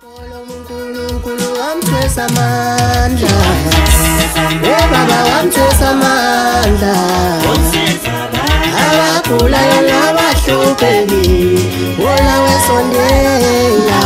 uNkulunkulu wamthwesa amandla, baba wamthwesa amandla, abagulayo nabahluphekile wona wesondela.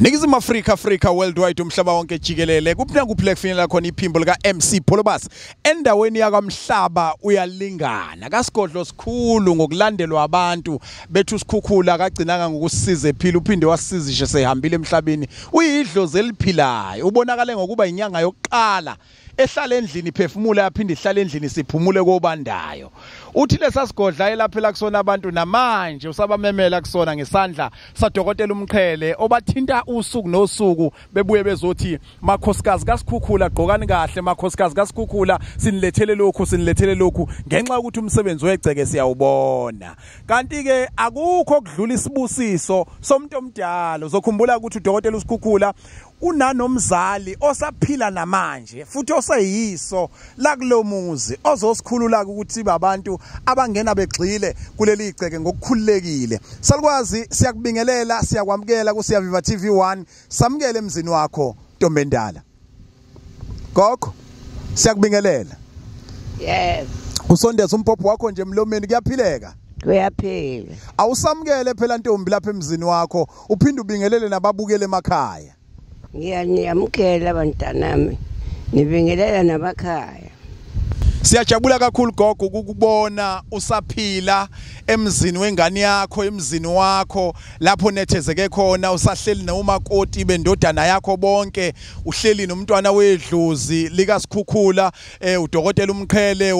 Ningizimu Afrika, Afrika worldwide, umhlaba wonke jikelele, kuphi kuphi kufinyelela khona iphimbo lika MC Pholobas endaweni yakwamhlaba uyalingana kaSigodlo sikhulu ngokulandelwa abantu bethu. Sikhukhula kagcinanga ngokusiza ephila, uphinde wasizishe sehambile emhlabeni. Uyidlozi eliphilayo, ubonakale ngokuba inyanga yokuqala ehlala endlini iphefumula, yaphinde ihlala endlini siphumule kobandayo. Uthi lesasigodla elaphela kusona abantu namanje usabamemela kusona ngesandla sadokotela Umqhele obathinta usuku nosuku, bebuye bezothi makhosikazi kaSikhukhula gqokani kahle, makhosikazi kaSikhukhula sinilethele lokhu, sinilethele lokhu, ngenxa yokuthi umsebenzi wegceke siyawubona. Kanti ke akukho kudlula isibusiso somuntu omdala. Uzokhumbula ukuthi udokotela uSikhukhula unanomzali osaphila namanje futhi oseyiso la kulomuzi ozosikhulula ukuthi babantu abangena begxile kuleli igceke ngokukhululekile. Salukwazi, siyakubingelela, siyakwamukela ku Siyaviva TV1, samukele emzini wakho ntombendala. Gogo, siyakubingelela. Yes. Usondeza umpopho wakho nje emlomeni, kuyaphileka. Kuyaphila. Awusamukele phela ntombi lapha emzini wakho, uphinde ubingelele nababukele emakhaya. Ngiyaniyamukela bantanami, nibingelela nabakhaya. Siyajabula kakhulu gogo ukukubona usaphila emzini wengane yakho, emzini wakho lapho nethezeke khona, usahleli nomakoti bendodana yakho bonke, uhleli nomntwana wedlozi likaSikhukhula, udokotela Umqhele,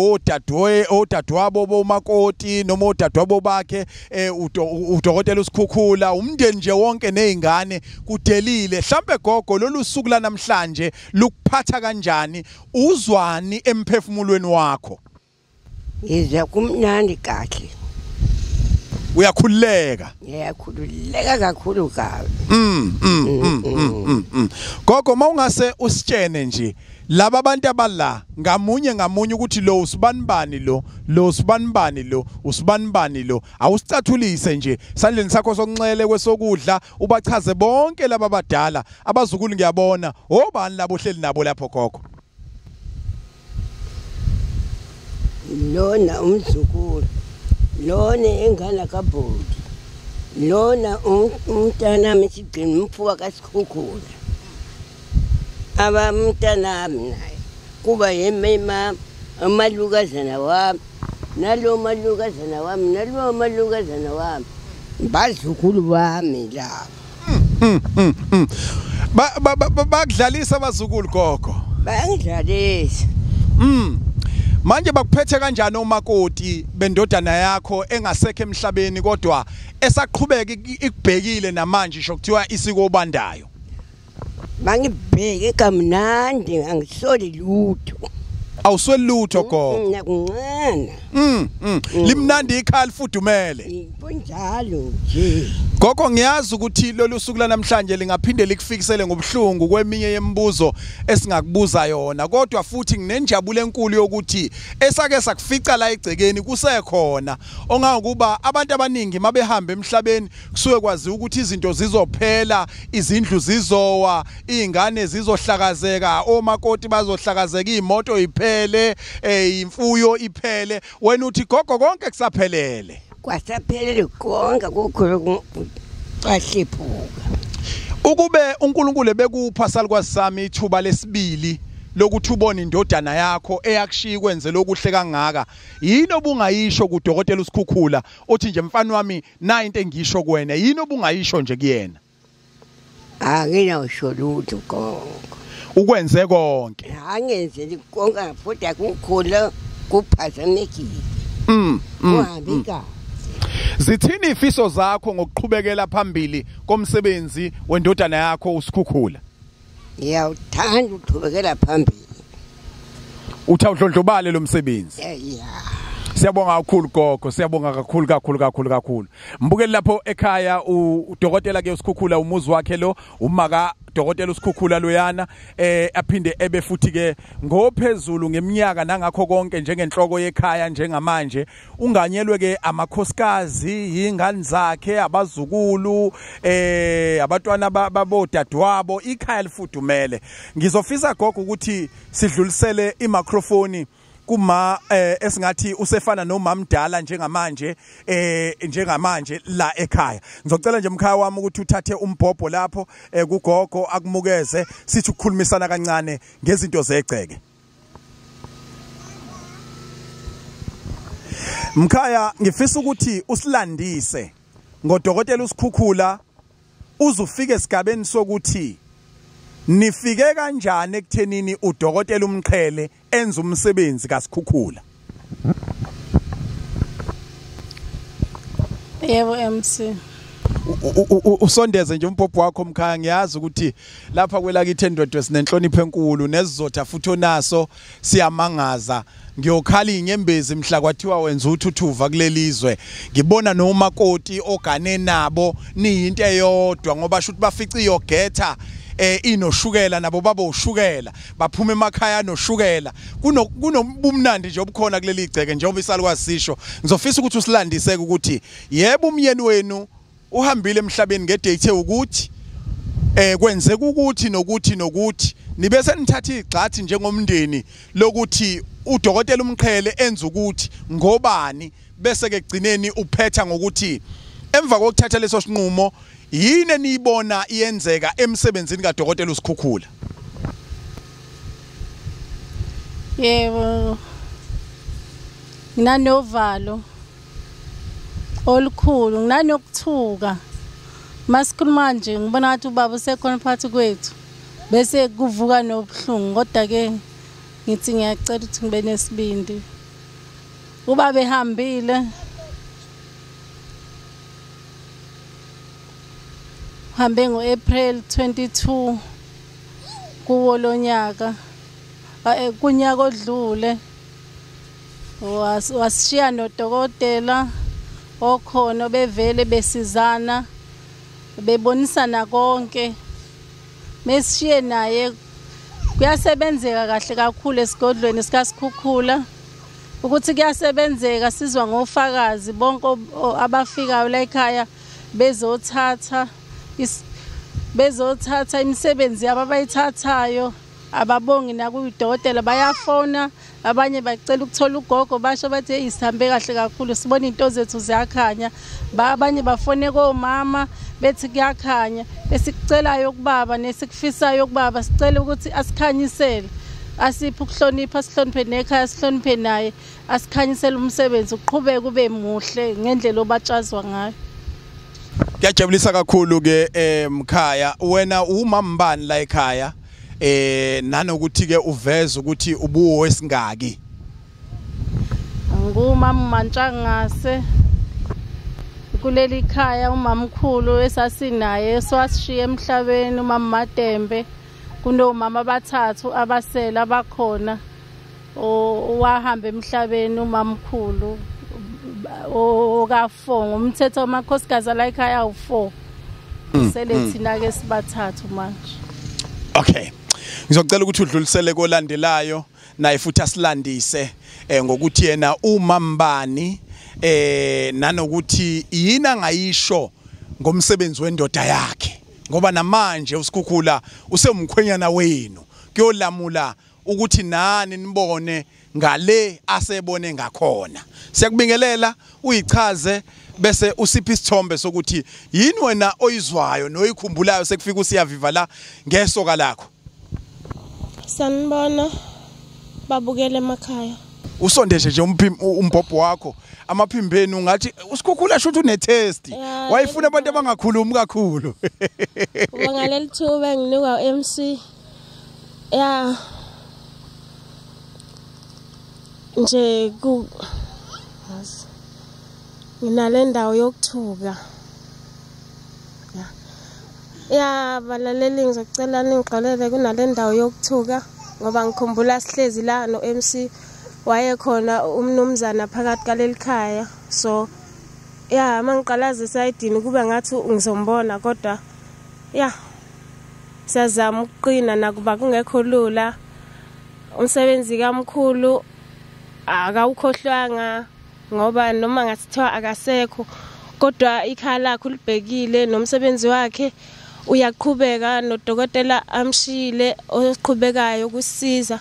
odadewabo bomakoti noma odadewabo bakhe, udokotela uSikhukhula, umndeni nje wonke nezingane kudelile. Mhlambe gogo lolu suku la namhlanje lukuphatha kanjani, uzwani emphefumulweni wakho? Ngizwa kumnandi kahle. Uyakhululeka? Ngiyakhululeka kakhulu kabi. Gogo, mawungase usitshene nje laba abantu abala ngamunye ngamunye ukuthi lo usibanibani, lo usibanibani, lo usibanibani, lo awusicathulise nje sandleni sakho sokunxele kwesokudla, ubachaze bonke laba abadala abazukulu. Ngiyabona obani labo ohleli nabo lapho gogo? Lona umzukulu, lona ingane kaBhodi, lona umntanami sigcina umfuka kaSikhukhula, abamntanami naye kuba yemema umalukazana wami, nalo malukazana wami, nalo malukazana wami, bazukulu bami laba. Bakudlalisa abazukulu gogo? Bayangidlalisa. Manje bakuphethe kanjani omakoti bendodana yakho engasekho emhlabeni kodwa esaqhubeka ikubhekile namanje, isho kuthiwa isiko obandayo? Bangibheke kamnandi, angisoli lutho. Awusweli lutho gogo? Nakuncane. Limnandi ikhaya lifudumele. Kunjalo nje. Gogo, ngiyazi ukuthi lolu suku lanamhlanje lingaphinde likufikisele ngobuhlungu kweminye yemibuzo esingakubuza yona, kodwa futhi nginenjabulo enkulu yokuthi esake sakufica la egcekeni kusekhona ongangokuba abantu abaningi mabehamba emhlabeni kusuke kwaziwa ukuthi izinto zizophela, izindlu zizowa, izingane zizohlakazeka, omakoti bazohlakazeka, imoto iphele, imfuyo iphele. Wena uthi gogo konke kusaphelele? Kwasaphelele konke, kukhulu kwahlephuka. Ukube uNkulunkulu ebekupha salukwazi sami ithuba lesibili lokuthi ubone indodana yakho eyakushiya kwenze lokuhle kangaka, yini obungayisho kudokotela uSikhukhula othi nje mfana wami na into engisho kuwena, yini obungayisho nje kuyena? Anginasho lutho gogo. Ukwenze konke? Angenzeli konke futhi akukhula kuphazamekile. Kuhambi kahle. Zithini ifiso zakho ngokuqhubekela phambili komsebenzi wendodana yakho uSikhukhula? Ngiyawuthanda ukuqhubekela phambili. Uthi awudlondlobale lo msebenzi? Yeah. Siyabonga kakhulu gogo, siyabonga kakhulu kakhulu kakhulu kakhulu. Mbukeli lapho ekhaya, udokotela ke uSikhukhula, umuzi wakhe lo, umaka dokotela uSikhukhula loyana, aphinde ebe futhi ke ngophezulu ngeminyaka nangakho konke njengenhloko yekhaya njengamanje. Unganyelwe ke amakhosikazi, ingane zakhe, abazukulu, abantwana babodadewabo, ikhaya lifudumele. Ngizofisa gogo ukuthi sidlulisele imicrophone kuma esingathi usefana nomamdala njengamanje, njengamanje la ekhaya. Ngizocela nje mkhaya wami ukuthi uthathe umbhobho lapho kugogo akumukeze, sithi ukukhulumisana kancane ngezinto zegceke. Mkhaya, ngifisa ukuthi usilandise ngodokotela uSikhukhula, uzufike esigabeni sokuthi nifike kanjani ekuthenini udokotela uMqhele enza umsebenzi kaSikhukhula. Yebo MC. Usondeze nje umbhobho wakho mkhaya, ngiyazi ukuthi lapha kwelakithi eNdwedwe sinenhlonipho enkulu nesizotha futhi onaso siyamangaza. Ngiyokhala inyembezi mhla kwathiwa wenza uthuthuva kulelizwe. Ngibona nomakoti ogane nabo niyinto eyodwa, ngoba shuthi bafica iyogetha inoshukela, nabo babo ushukela, baphuma emakhaya noshukela. Kunobumnandi nje obukhona kuleli igceke njengoba isalukwazi sisho. Ngizofisa ukuthi usilandise ukuthi yebo umyeni wenu uhambile emhlabeni ngedate ukuthi kwenzeka ukuthi nokuthi nokuthi, nibe senithatha igxathi njengomndeni lokuthi udokotela uMqhele enza ukuthi ngobani, bese ke egcineni uphetha ngokuthi emva kokuthatha leso sinqumo yini eniyibona iyenzeka emsebenzini kadokotela uSikhukhula. Yebo, nginanovalo olukhulu, nginanokuthuka. Masikhuluma nje ngibona ngathi ubaba usekhona phakathi kwethu, bese kuvuka nobuhlungu, kodwa ke ngithi ngiyacela ukuthi ngibe nesibindi. Ubaba ehambile, uhambe ngo-April 22 kuwo lonyaka, kunyaka odlule. Wasishiya nodokotela okhona, bevele besizana, bebonisana konke. Mesishiye naye kuyasebenzeka kahle kakhulu esigodlweni sikaSikhukhula. Ukuthi kuyasebenzeka sizwa ngofakazi bonke abafikayo la ekhaya bezothatha imisebenzi yabo abayithathayo. Ababongi nakuyidokotela, bayafona, abanye bacela ukuthola ugogo, basho bathi hey sihambe kahle kakhulu, sibona into zethu ziyakhanya. Abanye bafone komama bethi kuyakhanya. Esikucelayo kubaba nesikufisayo kubaba, sicela ukuthi asikhanyisele, asiphe ukuhlonipha, sihloniphe nekhaya, sihloniphe naye, asikhanyisele umsebenzi uqhubeke ube muhle ngendlela obatshazwa ngayo. Kuyajabulisa kakhulu ke mkhaya, wena umambani la ekhaya, nanokuthi ke uveze ukuthi ubuwo wesingaki? Ngumama Mantshangase kuleli khaya, umamkhulu esasinaye swasishiya emhlabeni, umama Matembe. Kunomama abathathu abasela abakhona, owahamba emhlabeni umamkhulu oka4 ngumthetho wamakhosikazi la ekhaya u4, sele thina ke sibathathu manje. Okay, ngizocela ukuthi udlulisele kolandelayo naye futhi asilandise ngokuthi yena umambani, nanokuthi yini angayisho ngomsebenzi wendoda yakhe, ngoba namanje uSikhukhula usemkhwenyana wenu, kuyolamula ukuthi nani nibone ngale asebone ngakhona. Siyakubingelela, uyichaze bese usiphe isithombe sokuthi yini wena oyizwayo noyikhumbulayo sekufika uSiyaviva la ngesoka lakho. Sanibona babukele emakhaya. Usondeshe nje umbhobho wakho amaphimbeni, ungathi uSikhukhula shuthi une-test, wayefuna abantu abangakhulumi kakhulu. Ngaleli thuba enginikwa MC ya nje ku nginale ndawo yokuthuka. Ya balaleli, ngizocela ningixolele, kunale ndawo yokuthuka ngoba ngikhumbula sihlezi la no MC Wayekhona umnumzana phakathi kaleli khaya. So yeah, mangiqalaza esayidini kube ngathi ngizombona, kodwa yeah, siyazama ukuqina nakuba kungekho lula. Umsebenzi kamkhulu akawukhohlwanga, ngoba noma ngathiwa akasekho, kodwa ikhaya lakhe ulibhekile nomsebenzi wakhe uyaqhubeka, nodokotela amshile oqhubekayo ukusiza,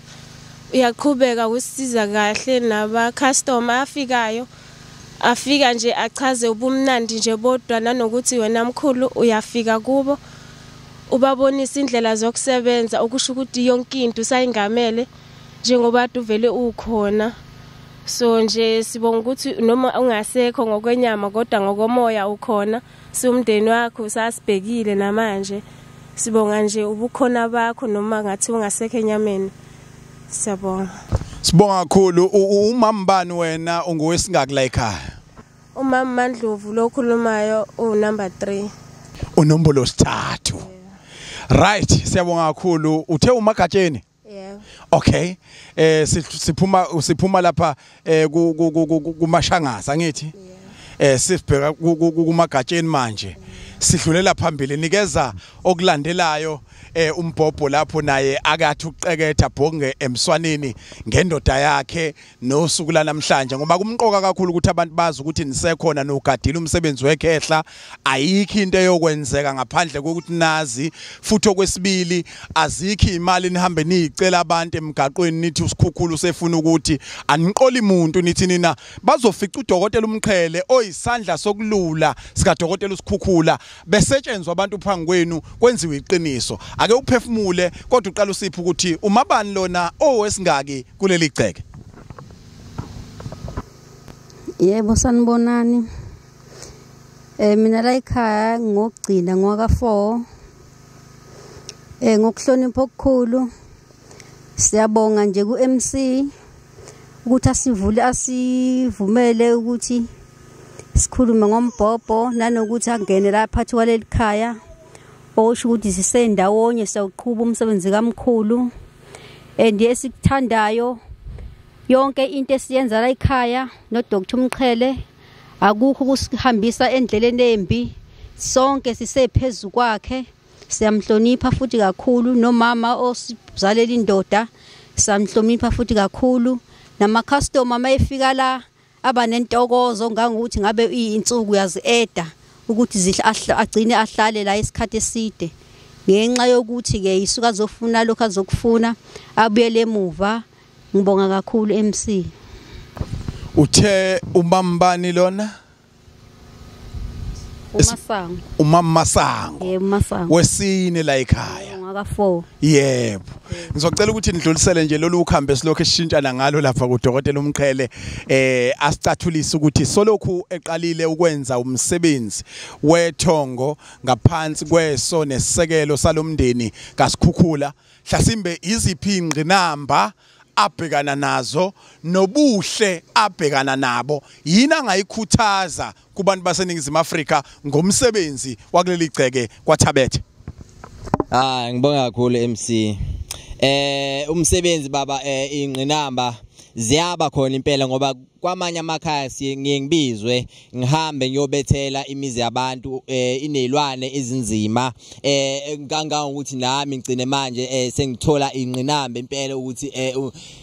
uyaqhubeka ukusiza kahle. Naba customer afikayo afika nje achaze ubumnandi nje bodwa, nanokuthi wena mkhulu uyafika kubo ubabonisa indlela zokusebenza, okusho ukuthi yonke into usayingamele njengoba uvele ukhona. So nje sibonga ukuthi noma ungasekho ngokwenyama, kodwa ngokomoya ukhona, siwumndeni wakho usasibhekile namanje. Sibonga nje ubukhona bakho noma ngathi ungasekho enyameni. Siyabonga. Sibonga kakhulu. Umama bani wena, ungowesingaki la ekhaya? Umama Mandlovu lo khulumayo, unumber 3. Unombolo 3. Right, siyabonga kakhulu. Uthe uMagatsheni? Yebo. Okay. Siphuma lapha kuMashangasa ngithi. Sibheka kuMagatsheni manje. Sidlulela phambili, nikeza okulandelayo umbhobho lapho naye akathi uqeketha bhonge emswaneni ngendoda yakhe nosuku lanamhlanje, ngoba kumqoka kakhulu ukuthi abantu bazi ukuthi nisekhona nogadile umsebenzi wekhehla. Ayikho into eyokwenzeka ngaphandle kokuthi nazi. Futhi okwesibili, azikho imali nihambe niyicela abantu emgaqweni nithi uSikhukhula usefuna ukuthi aniqoli umuntu, nithi nina bazofica udokotela uMqhele oyisandla sokulula sika dokotela uSikhukhula, besetshenzwa abantu phambi kwenu kwenziwe iqiniso. Ake uphefumule, kodwa uqala usiphe ukuthi umabani lona owesingaki kuleli gceke. Yebo, sanibonani. Mina la ekhaya ngokugcina ngoka 4. Ngokuhlonipha okukhulu siyabonga nje ku MC ukuthi asivule asivumele ukuthi sikhulume ngombhobho, nanokuthi angene la phakathi kwaleli khaya, osho ukuthi sisendawonye siyawuqhuba umsebenzi kamkhulu. And esikuthandayo yonke into esiyenza la ekhaya no Dr Mqhele, akukho kusihambisa endleleni embi, sonke sisephezulu kwakhe, siyamhlonipha futhi kakhulu. Nomama osizalela indoda siyamhlonipha futhi kakhulu, nama customer mayefika la abanentokozo ngangokuthi ngabe insuku uyazi-eda ukuthi agcine ahlale la isikhathi eside, ngenxa yokuthi ke isuka azofuna lokho azokufuna abuyele emuva. Ngibonga kakhulu MC. Uthe umambani lona? uMasango. UMamasango. Yebo, uMasango. Wesine la ekhaya. Ngaka 4. Yebo. Ngizocela ukuthi nidlulisele nje lolu ukhambe silokho esishintshana ngalo lapha kuDokotela uMqhele, asicathulise ukuthi solokhu eqalile ukwenza umsebenzi wethongo ngaphansi kweso nesekelo salomndeni kaSikhukhula, hlasimbe iziphi ingqinamba abhekana nazo nobuhle abhekana nabo, yini angayikhuthaza kubantu baseNingizimu Afrika ngomsebenzi wakuleli gceke kwaThabethe? Ngibonga kakhulu MC. Umsebenzi baba, ingqinamba ziyaba khona impela, ngoba kwamanye amakhaya ngiye ngibizwe ngihambe ngiyobethela imizi yabantu inezilwane ezinzima, kangangokuthi nami ngigcine manje sengithola ingqinamba impela ukuthi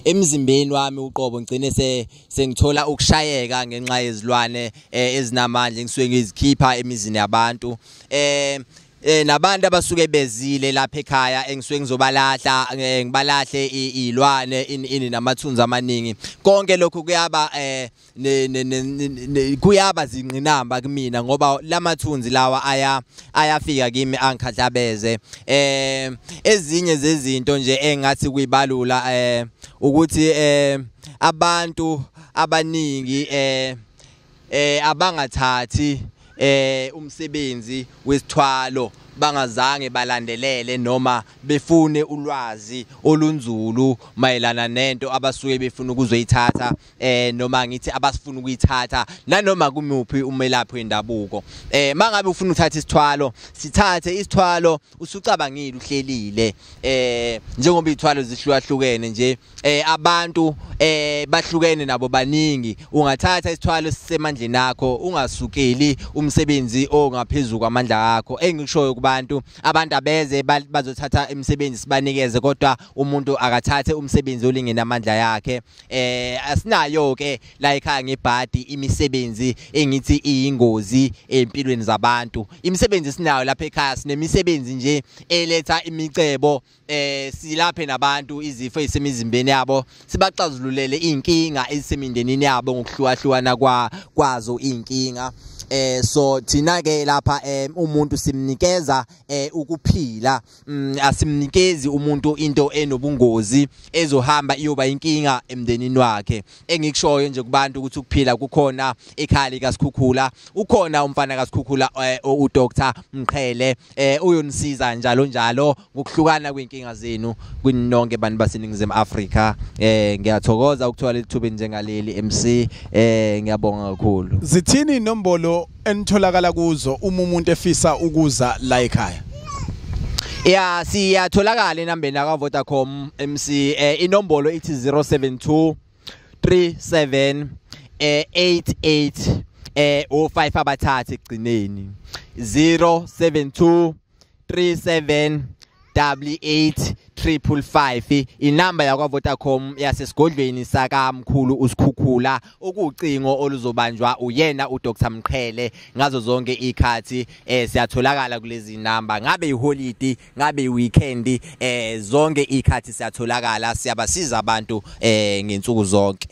emzimbeni wami uqobo ngigcine sengithola ukushayeka ngenxa yezilwane ezinamandla engisuke ngizikhipha emizini yabantu. Nabantu abasuke bezile lapha ekhaya engisuke ngizobalahla, ngibalahle izilwane ini namathunzi amaningi. Konke lokhu kuyaba kuyaba zingqinamba kumina, ngoba lamathunzi lawa ayafika kimi angikhahlabeze. Ezinye zezinto nje engathi kuyibalula ukuthi abantu abaningi abangathathi umsebenzi wesithwalo bangazange balandelele noma befune ulwazi olunzulu mayelana nento abasuke befuna ukuzoyithatha, noma ngithi abasifuna ukuyithatha nanoma kumuphi umelaphi wendabuko. Mangabe ufuna uthatha isithwalo, sithathe isithwalo usucabangile uhlelile. Njengoba izithwalo zihlukahlukene nje, abantu bahlukene nabo baningi. Ungathatha isithwalo sisemandleni akho, ungasukeli umsebenzi ongaphezulu kwamandla akho. Engikushoyo kubantu, abantu abeze bazothatha imisebenzi sibanikeze, kodwa umuntu akathathe umsebenzi olingene amandla yakhe. Asinayo ke la ekhaya ngebhadi imisebenzi engithi iyingozi empilweni zabantu. Imisebenzi sinayo lapha ekhaya, sinemisebenzi nje eletha imicebo, silaphe nabantu izifo ezisemizimbeni yabo, sibaxazululele inkinga ezisemindenini yabo ngokuhlukahlukana kwazo inkinga. So thina ke lapha umuntu simnikeza ukuphila, asimnikezi umuntu into enobungozi ezohamba iyoba inkinga emndenini wakhe. Engikushoyo nje kubantu ukuthi ukuphila kukhona ekhaya likaSikhukhula, ukhona umfana kaSikhukhula, uDr Mqhele, uyonisiza njalo njalo ngokuhlukana kwinkinga zenu kwinonke bantu baseNingizimu Afrika. Ngiyathokoza ukuthola ithuba njengaleli MC, ngiyabonga kakhulu. Zithini inombolo enitholakala kuzo uma umuntu efisa ukuza la ekhaya? Ya, siyatholakala enambeni ka Vodacom MC, inombolo ithi 072 37 88 05 abathathu ekugcineni, 072 37 88 555, inamba yakwa Vodacom yasesigodlweni sakamkhulu uSikhukhula, okucingo oluzobanjwa uyena uDr Mqhele ngazo zonke ikhathi. Siyatholakala kulezi namba, ngabe iholiday ngabe iweekend, zonke ikhathi siyatholakala, siyabasiza abantu ngensuku zonke.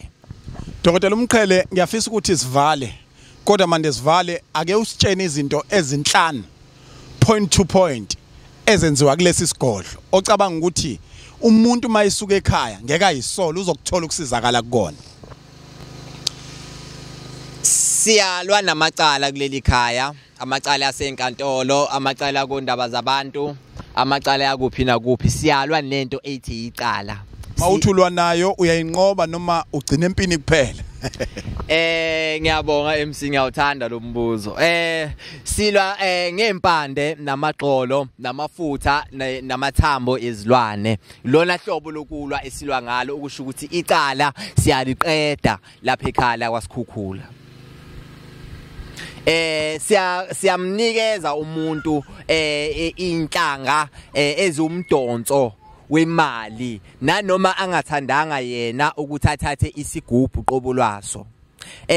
Dr Mqhele, ngiyafisa ukuthi sivale, kodwa manje sivale ake usitshene izinto ezinhlanu point to point ezenziwa kulesi sigodlo ocabanga ukuthi umuntu mayisuka ekhaya ngeke ayisole, uzokuthola ukusizakala kukona. Siyalwa namacala kuleli khaya, amacala asenkantolo, amacala kondaba zabantu, amacala yakuphi nakuphi. Siyalwa nento ethi icala. Mawuthulwa nayo uyayinqoba noma ugcina empini kuphela? Ngiyabonga MC, ngiyawuthanda lo mbuzo. Silwa ngempande namagxolo namafutha namathambo ezilwane. Lona hlobo lokulwa esilwa ngalo, ukusho ukuthi icala siyaliqeda lapha ekhaya kwaSikhukhula. Siyamnikeza umuntu inhlanga ezumdonso wemali, nanoma angathandanga yena ukuthi athathe isigubhu qobo lwaso.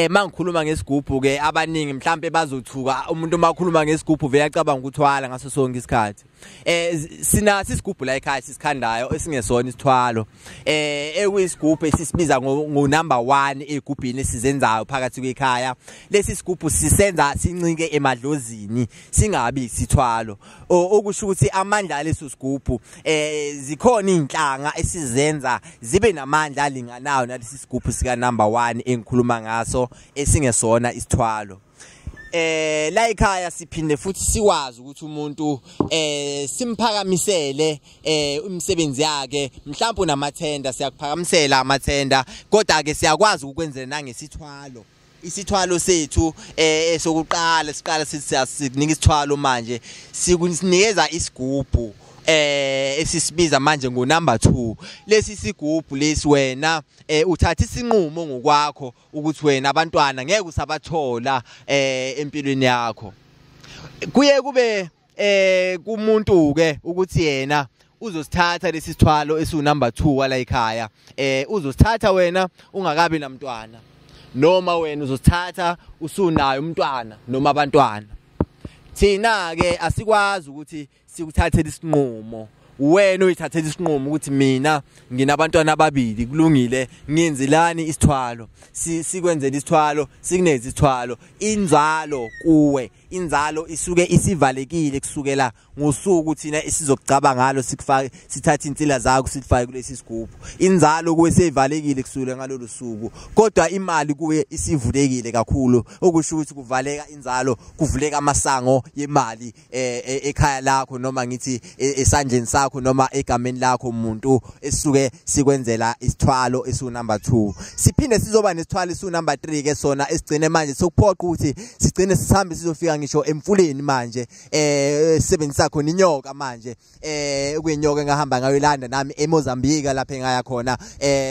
Mangikhuluma ngesigubhu ke abaningi mhlambe bazothuka, umuntu makhuluma ngesigubhu vele acabanga ukuthwala ngaso sonke isikhathi. Sina isigubhu la ekhaya sisikhandayo esingesona isithwalo, ekuyisigubhu esisibiza ngo number 1 egubhini esizenzayo phakathi kwekhaya. Lesi sigubhu sisenza sincike emadlozini, singabi isithwalo, okusho ukuthi amandla leso sigubhu, zikhona inhlanga esizenza zibe namandla alinganayo nalesi sigubhu sika number 1 engikhuluma ngaso esingesona isithwalo. La ekhaya siphinde futhi sikwazi ukuthi umuntu simphakamisele imisebenzi yakhe, mhlawumbe unamathenda siyakuphakamisela amathenda, kodwa ke siyakwazi ukwenzela nangesithwalo. Isithwalo sethu esokuqala siqala sithi sikunika isithwalo, manje sikunikeza isigubhu esisibiza manje ngo number 2. Lesi sigubhu lesi wena uthatha isinqumo ngokwakho ukuthi wena abantwana ngeke usabathola empilweni yakho. Kuye kube kumuntu ke ukuthi yena uzosithatha lesi sithwalo esiwu number 2 wala ekhaya, uzosithatha wena ungakabi namntwana, noma wena uzosithatha usunayo umntwana noma abantwana. Thina ke asikwazi ukuthi sikuthathele isinqumo, Wena uyithathela isinqumo ukuthi mina nginabantwana ababili, kulungile, ngiyenzelani isithwalo, sikwenzele isithwalo, sikuneze isithwalo. Inzalo kuwe, inzalo isuke isivalekile kusukela ngosuku thina esizokucaba ngalo, sikufake, sithathe insila zakho sifake kulesi sigubhu. Inzalo kuwe seyivalekile kusukela ngalolu suku, kodwa imali kuwe isivulekile kakhulu, okusho ukuthi kuvaleka inzalo, kuvuleka amasango yemali ekhaya lakho, noma ngithi esandleni sakho, noma egameni lakho umuntu esuke sikwenzela isithwalo esu number 2. Siphinde sizoba nesithwalo esu number 3 ke sona esigcine manje sokuphoqa ukuthi sigcine sihambe sizofika ngisho emfuleni manje, sisebenzisa khona inyoka manje, okuyinyoka engahamba ngayo nami eMozambique lapha engaya khona.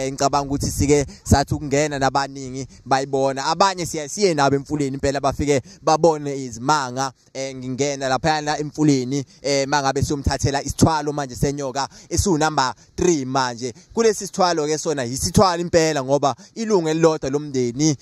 Ngicabanga ukuthi sike sathi ukungena nabaningi bayibona, abanye siye nabo emfuleni impela bafike babone izimanga. Ngingena lapha emfuleni mangabe siyomthathela isithwalo manje senyoka esu number 3 manje. Kulesi sithwalo ke sona isithwalo impela, ngoba ilungu elilodwa lomndeni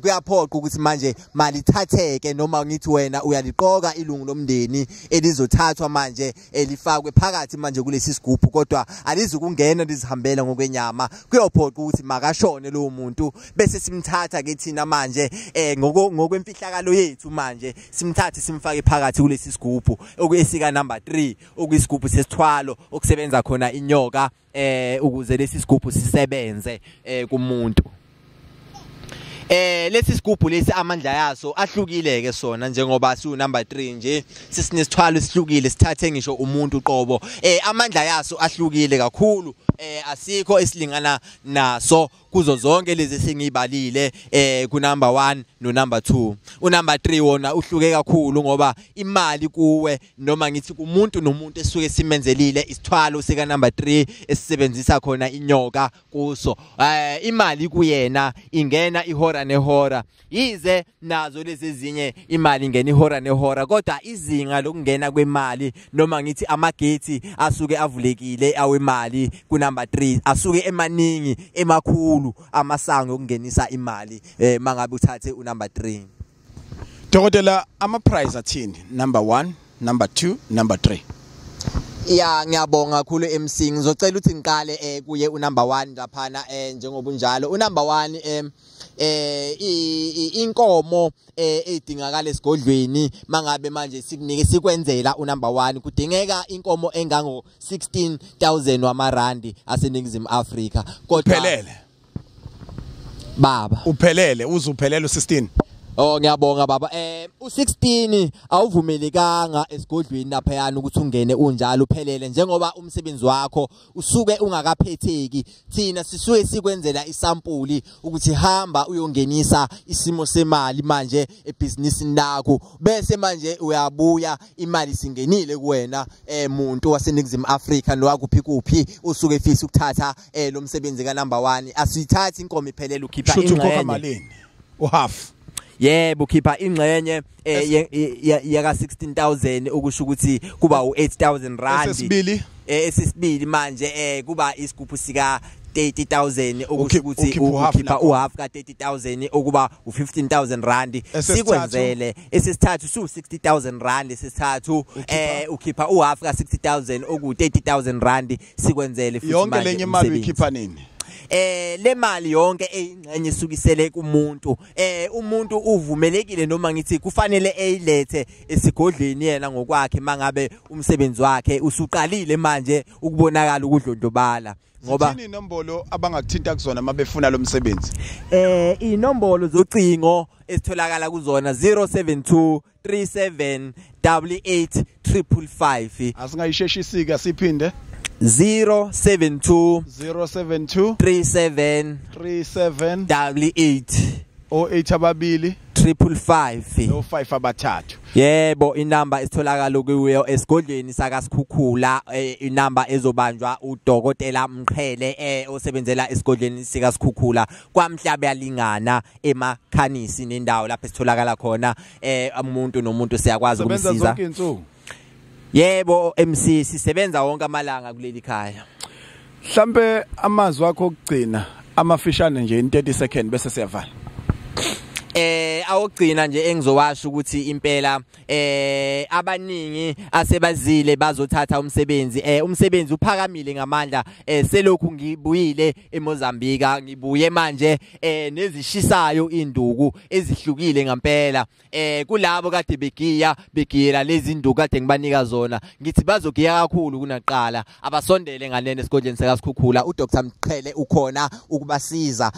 kuyaphoqa ukuthi manje malithatheke, noma ngithi wena uyaliqoka ilungu lomndeni elizothathwa manje elifakwe phakathi manje kulesi sigubhu, kodwa alizukungena lizihambela ngokwenyama. Kuyophoqa ukuthi makashone lo muntu, bese simthatha ke thina manje ngokwemfihlakalo yethu manje simthathe simfake phakathi kulesi sigubhu okuyesika number 3, okuyisigubhu sesithwalo okusebenza khona inyoka ukuze lesi sigubhu sisebenze kumuntu. Lesi sigubhu lesi amandla yaso ahlukile ke sona, njengoba siu number 3 nje sisinesithwalo esihlukile, sithathe ngisho umuntu uqobo. Amandla yaso ahlukile kakhulu, asikho esilingana naso kuzo zonke lezi esengibalile ku number 1 no number 2. U number 3 wona uhluke kakhulu, ngoba imali kuwe, noma ngithi kumuntu nomuntu esuke simenzelile isithwalo sika number 3 esisebenzisa khona inyoka kuso, imali kuyena ingena ihora nehora. Yize nazo lezi ezinye imali ingena ihora nehora, kodwa izinga lokungena kwemali, noma ngithi amagethi asuke avulekile awemali ku number 3 asuke emaningi emakhulu amasango okungenisa imali mangabe uthathe u number 3. Dokotela, ama price athini? Number 1, number 2, number 3. Ya, ngiyabonga kakhulu MC. Ngizocela ukuthi ngiqale kuye u number 1 laphana njengoba unjalo. U number 1 inkomo edingakala esigodlweni mangabe manje sikunike sikwenzela u number 1, kudingeka inkomo engango 16,000 wamarandi aseNingizimu Afrika. Kodwa uphelele baba, uphelele, uzuphelele u16. Oh, ngiyabonga baba. U16 awuvumelekanga esigodlweni laphayana ukuthi ungene unjalo uphelele, njengoba umsebenzi wakho usuke ungakaphetheki. Thina sisuke sikwenzela isampuli ukuthi hamba uyongenisa isimo semali manje ebhizinisini lakho, bese manje uyabuya imali singenile kuwena muntu waseNingizimu Afrika nowakuphi kuphi usuke efisa ukuthatha lo msebenzi ka number 1. Asiyithathi inkomo iphelele, ukhipha ingxenye uhalf. Yebo, ukhipha ingxenye yaka 16,000, okusho ukuthi kuba u8,000 rand. Esesibili esesibili manje kuba isigubhu sika 30,000, okusho ukuthi ukhipha uhalf ka 30,000 okuba u15,000 rand. Sikwenzele esesithathu su 60,000 rand. Esesithathu ukhipha uhalf ka 60,000 oku 30,000 rand. Sikwenzele futhi manje yonke lenye imali uyikhipha nini? Le mali yonke eyingxenye isukisele kumuntu. Umuntu uvumelekile, noma ngithi kufanele eyilethe esigodlweni yena ngokwakhe mangabe umsebenzi wakhe usuqalile manje ukubonakala ukudlondlobala. Ngoba zithini inombolo abangakuthinta kuzona mabefuna lo msebenzi? Inombolo zocingo esitholakala kuzona 072 37 88 555. Asingayisheshisika siphinde. 072 072 37 37 88 08 ababili 555 no 5 abathathu. Yebo, inamba esitholakala kuyo esigodlweni sakaSikhukhula, inamba ezobanjwa uDokotela Mqhele osebenzela esigodlweni sikaSikhukhula kwaMhlaba yalingana emakhanisi nendawo lapho esitholakala khona. Umuntu nomuntu siyakwazi ukumsiza. Yebo MC, sisebenza wonke amalanga kuleli khaya. Mhlambe amazwi akho okugcina amafishane nje in 30 seconds bese siyavala. Awugcina nje engizowasho ukuthi impela abaningi asebazile bazothatha umsebenzi. Umsebenzi uphakamile ngamandla. Selokhu ngibuyile eMozambique, ngibuye manje nezishisayo induku ezihlukile ngempela. Kulabo kade begiya begiyela lezi induku kade ngibanika zona, ngithi bazogiya kakhulu kunaqala. Abasondele ngalene esigodleni sikaSikhukhula, uDr Mqhele ukhona ukubasiza.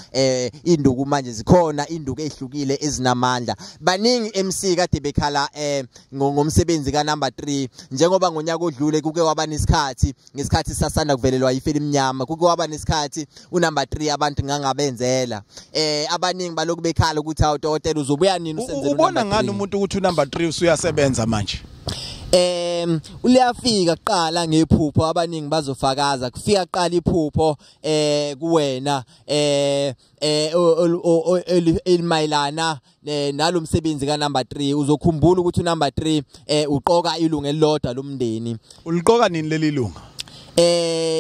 Induku manje zikhona, induku ezihlukile ezinamandla. Baningi MC kade bekhala ngomsebenzi ka number 3, njengoba ngonyaka odlule kuke waba nesikhathi, ngesikhathi sasanda kuvelelwa ifeli emnyama, kuke waba nesikhathi unumber 3 abantu ngangabenzela. Abaningi balokhu bekhala ukuthi awu dokotela uzobuya nini usenzele. Ubona ngani umuntu ukuthi unumber 3 usuyasebenza manje? Uliyafika kuqala ngephupho, abaningi bazofakaza. Kufika kuqala iphupho kuwena elimayelana nalomsebenzi ka number 3. Uzokhumbula ukuthi unumber 3 uqoka ilungu elilodwa lomndeni. Uliqoka nini leli lunga?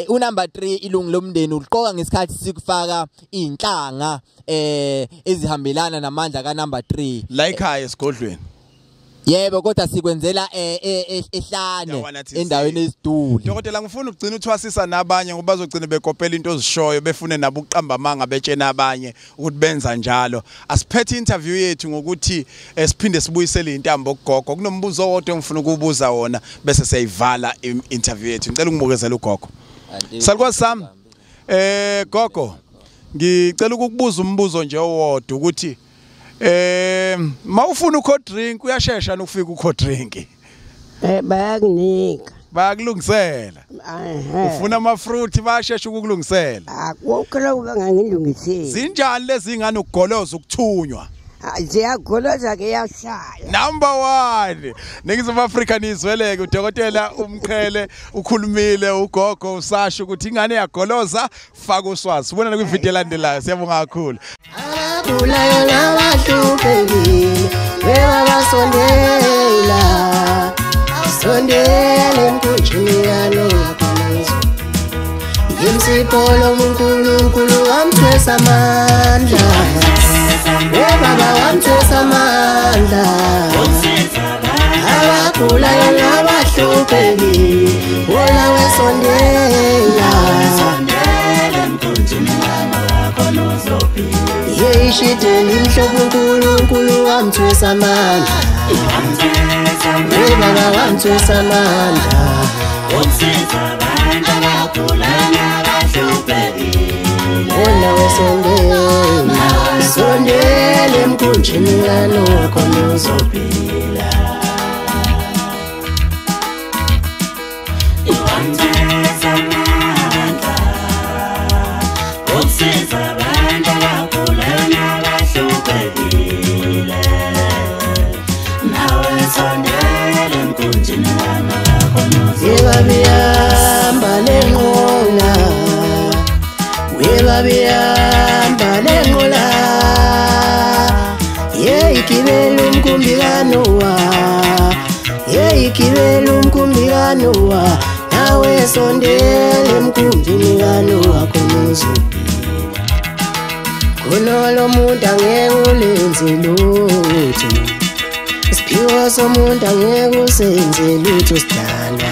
Unumber 3 ilungu lomndeni uliqoka ngesikhathi sikufaka inhlanga ezihambelana namandla ka number 3 la ekhaya esigodlweni. Yebo, kodwa sikwenzela ehlane endaweni esiduli. Dokotela, ngifuna ukugcina uthwasisa nabanye ngoba bazogcina bekopela into ozishoyo, befune nabo ukuqamba amanga betshena abanye ukuthi benza njalo. Asiphethe interview yethu ngokuthi siphinde sibuyisele intambo kugogo. Kunombuzo owodwa engifuna ukubuza wona bese siyayivala interview yethu. Ngicela ungibukezele ugogo. Salukwazi sami. Gogo, ngicela ukukubuza umbuzo nje owodwa ukuthi mawufuna ucold drink uyashesha nokufika ucold drink? Bayakunika. Bayakulungisela. Ufuna ama fruit bayashesha ukukulungisela. Akukho lokho bangangilungiseli. Zinjani lezi ngane ukugoloza ukuthunywa? Ziyagoloza ke yashaya. Number 1. Ningizimu Afrika nizweleke, udokotela uMqhele ukhulumile, ugogo usasho ukuthi ingane yagoloza faka uswazi. Sibonana kwivideo elandelayo. Siyabonga kakhulu. Abagulayo nabahluphekile bebabasondela, sondela emkhunjini kaNowa khona. Ngimsipolo uNkulunkulu wamthwesa amandla, baba wamthwesa amandla. Abagulayo nabahluphekile wona wesondela, yeyishideni imhlophe uNkulunkulu wamthwesa amandla, baba wamthwesa amandla. Wona wesondela, sondela emkhunjini kaNowa khona uzophila. Webabihamba lenqola, webabihamba lenqola, yeyigibela umkhumbi kaNowa, yeyigibela umkhumbi kaNowa, nawe sondela emkhunjini kaNowa khona uzophila. Khona lo muntu angeke ulenze lutho, isiphiwo somuntu angeke usenze lutho sidalwa.